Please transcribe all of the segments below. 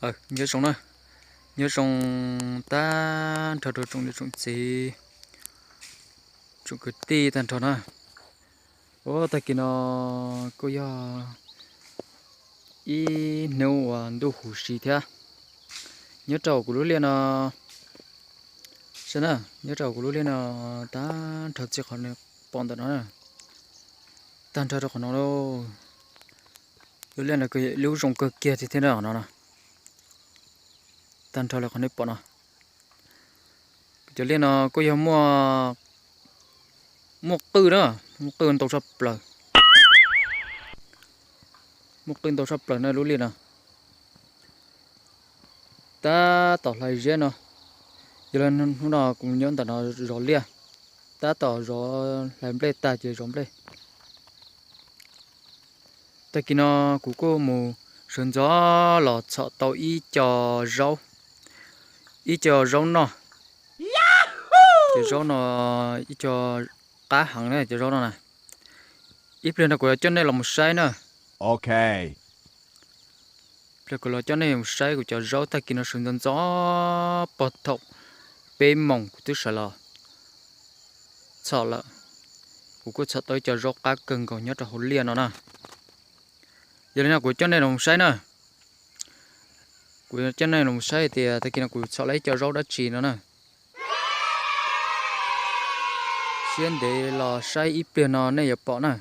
Nyob zoo na, nyob zoo tag nrho rau tsoom niam tsoom txiv, tsoom kwv tij tag nrho na. Ua tag kis no kuj yog ib hnub uas ntuj huv si thiab. Nyob rau kuv lub liaj no, saib na, nyob rau kuv lub liaj no tag nrho txij qhov pom ntawm no na, tag nrho rau qhov no lauj. Lub liaj no lub zoo kawg kiag thiab thiab na, qhov no na. Tag nrho li qhov nej pom no, kuv cov liaj no kuj yog muaj, muaj qwj na, muaj qwj ntau tshaj plaws, muaj qwj ntau tshaj plaws na lub liaj no. Tab tom hlais ziab no, yog li hnub no kuv nyob ntawm no zov liaj, tab tom zov hlais nplej tag ces zov nplej. Tag kis no kuv kuj mus sawv ntxov los txhom tau ib co zaub, ib co zaub noj. Cov zaub no ib co qab heev na cov zaub no na. Ib pliag no kuv yuav coj nej los mus saib na. Pliag kuv los coj nej mus saib kuv cov zaub tag kis no sawv ntxov ntxov pog thaum peb moos kuv twb sawv los txhom lawm. Kuv kuj txhom tau ib co zaub qab kawg nkaus nyob rau hauv liaj no na. Yog li no kuv coj nej los mus saib na. Kuv coj nej los mus saib tias tag kis no kuv txhom lawm ib co zaub dab tsi no na. Siab ntev los saib ib pliag no nej yuav pom na.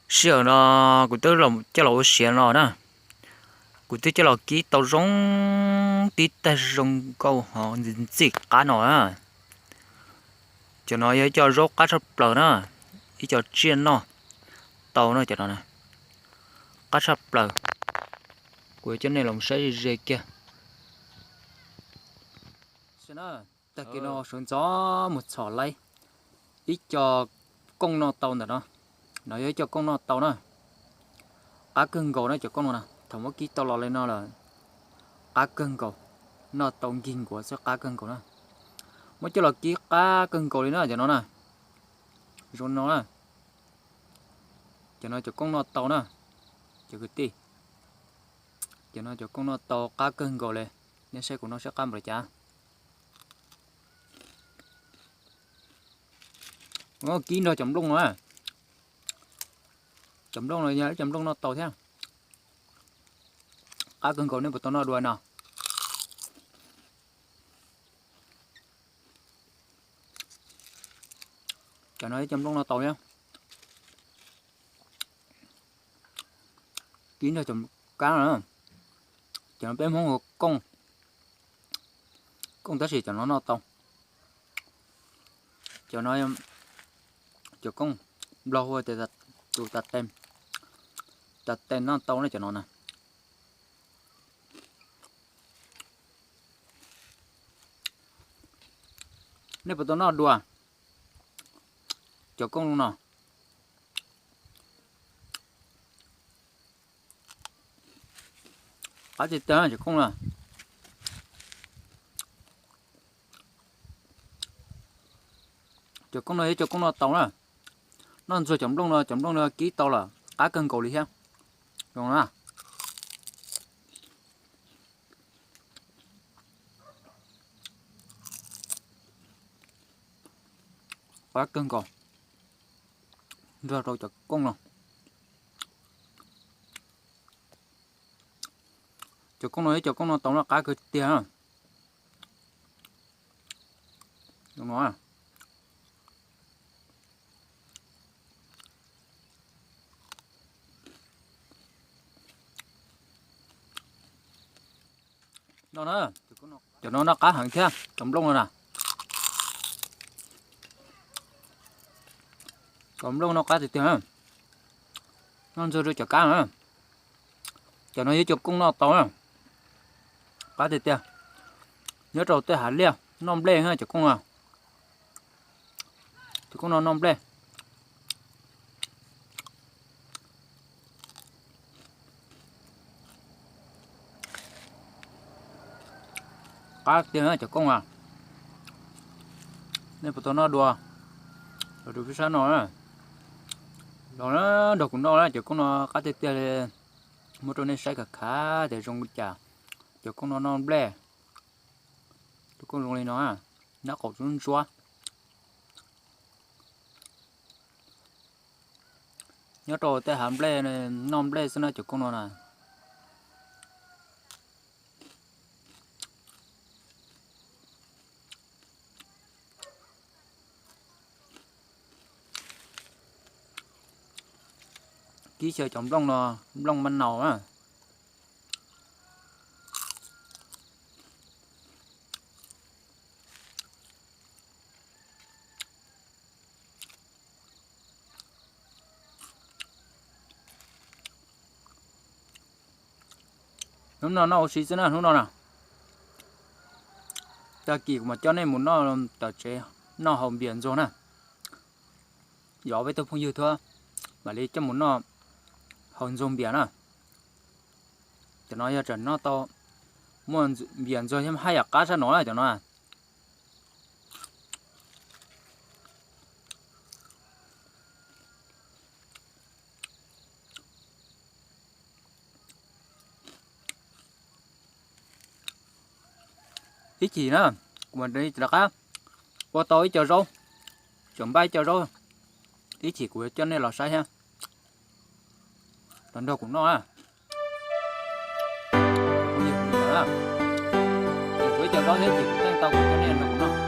Sij hawm no kuv twb coj los ua siav no na, kuv twb coj los kib tau zoo tib tag zoo nkauj ho ntxim ntxim qab no na. Cov no yog ib co zaub qab tshaj plaws na, ib co tsiaj noj tau na cov no, qab tshaj plaws. Kuv yuav coj nej los saib ze ze kiag. Tag kis no sawv ntxov mus txhom laib ib co kooj noj tau ntawm no. No yog ib co kooj noj tau na, qab kawg nkaus na cov kooj no na. Thaum muab kib tau los li no lawm, qab kawg nkaus, noj tau nkig nkuav xwb qab kawg nkaus na. Muab coj los kib qab kawg nkaus li na cov no na. Zoo no na, cov no cov kooj noj tau na, cov kwv tij. Cov no cov kooj noj tau qab kawg nkaus li. Nej saib kuv noj saib qab npaum li cas. Kib nrog cov nplooj no, cov nplooj no yog ib cov nplooj noj tau thiab. Qab kawg nkaus, nej puas tau noj dua no? Cov no ib cov nplooj noj tau thiab. Kib nrog cov kab no, cov no peb Hmoob hu kooj, kooj tab sis cov no noj tau. Cov no cov kooj, Nplog hu tias tus tas tes, tas tes noj tau na cov no na. Nej puas tau noj dua cov kooj no? Qab tiag tiag cov kooj no. Cov kooj no yog cov kooj noj tau na. Noj ntxuag cov nplooj no, cov nplooj no kib tau lawm qab kawg nkaus li thiab. Zoo na. Qab kawg nkaus nrog rau cov kooj no. Cov kooj no yog cov kooj noj tau no, qab kawg tiag. Cov no noj qab heev thiab cov nplooj no na. Cov nplooj no qab tiag tiag. Noj ntxuag rau cov kab na. Cov no yog cov kooj noj tau na. Qab tiag tiag. Nyob rau tej hav liaj noj nplej cov kooj no. Cov kooj no noj nplej. Qab tiag cov kooj a. Nej puas tau noj dua los rau peb sab no na. Los nrog kuv noj na, cov koob no qab tiag tiag li. Muab rau nej saib khav khav tias zoo li cas. Cov koob no noj nplej, cov koob zoo li no, nab qaum ntsuab ntsuab. Nyob rau tej hav nplej, noj nplej xwb na cov koob no na. Kib xyaw cov nplooj no, nplooj maj naus na. Hnub no noj ua si xwb na hnub no na. Tag kis kuv mam coj nej mus noj tom tsev, noj haus npias ntxuag na. Yog peb tug phooj ywg thiab, mam li coj mus noj haus ntxuag npias na. Cov no yog tseem noj tau, muaj npias ntxuag thiab haj yam qab sab no na cov no. Ib chim na, kuv mam rov qab ua tau ib co zaub, tseem npaj ib co zaub, ib chim kuv yuav coj nej los saib thiab, los nrog kuv noj na. Ib co zaub thiab ces kuv teej tau kuv coj nej nrog kuv noj.